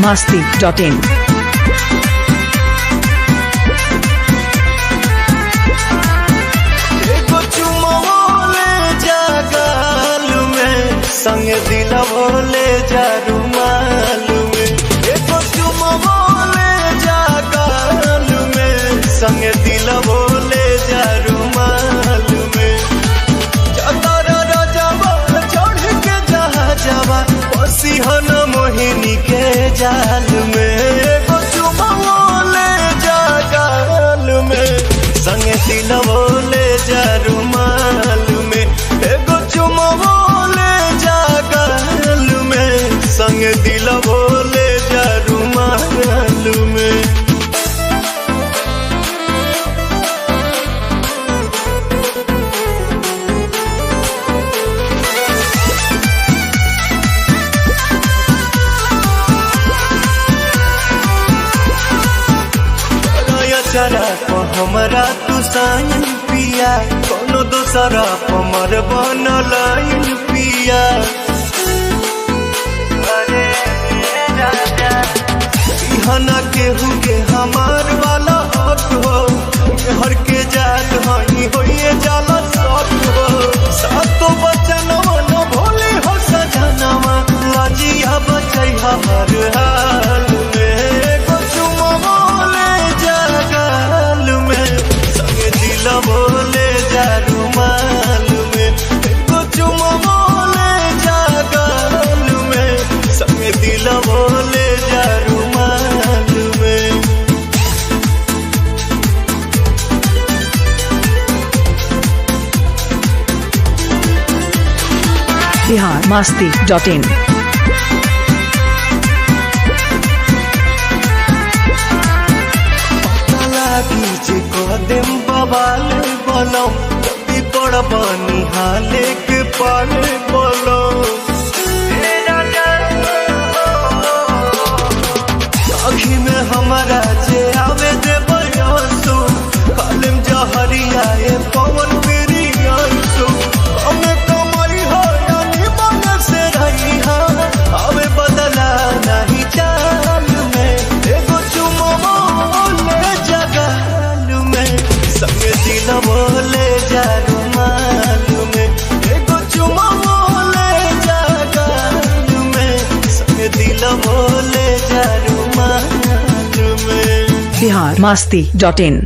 Masti.in. एगो चुमवो ले जा गाल में, संग दिलवो ले जा रुमाल में। एगो चुमवो ले जा गाल में, संग दिलवो ले जा रुमाल में। चतरा राजावा चढ़ के जहाजावा, पसिहन मोहिनी के जाल में। एगो चुमवो ले जा गाल में, संगे दिलवो ले जा रुमाल में। एगो चुमवो ले जा गाल में, संगे दिलवो ले जा रुमाल में। चरा हमरा तू साइन पिया, कोनो दोसरा पमर बनल पिया। अरे राजा, इहना केहू के हमार वाला हक हो, हर के जात हई होइए जाला शक हो। सातो बचनवा न भोले हो सजनवा, लजिया बचै हर हाल में। एगो चुमवो ले जा गाल में, संगे दिलवो ले जा रुमाल में। एगो चुमवो ले जा गाल में, संगे दिलवो ले जा रुमाल में। Bihar Masti.in. लागी जे कदम बवाल बनम, जल्दी बड़ बनी हाले के पाले बोलो। अखी में हमारा जे आवे दे बयसु, कालिम जहरिया ए पवन प्रियंसु। हमें कमई हो यानी बन से रही हा, आवे बदला नहीं चाल में। एगो चुमवो ले जा गाल में, संग दिलवो ले जा रुमाल में। एगो चुमवो ले जा गाल में, संग दिलवो ले जा रुमाल में। Bihar Masti.in.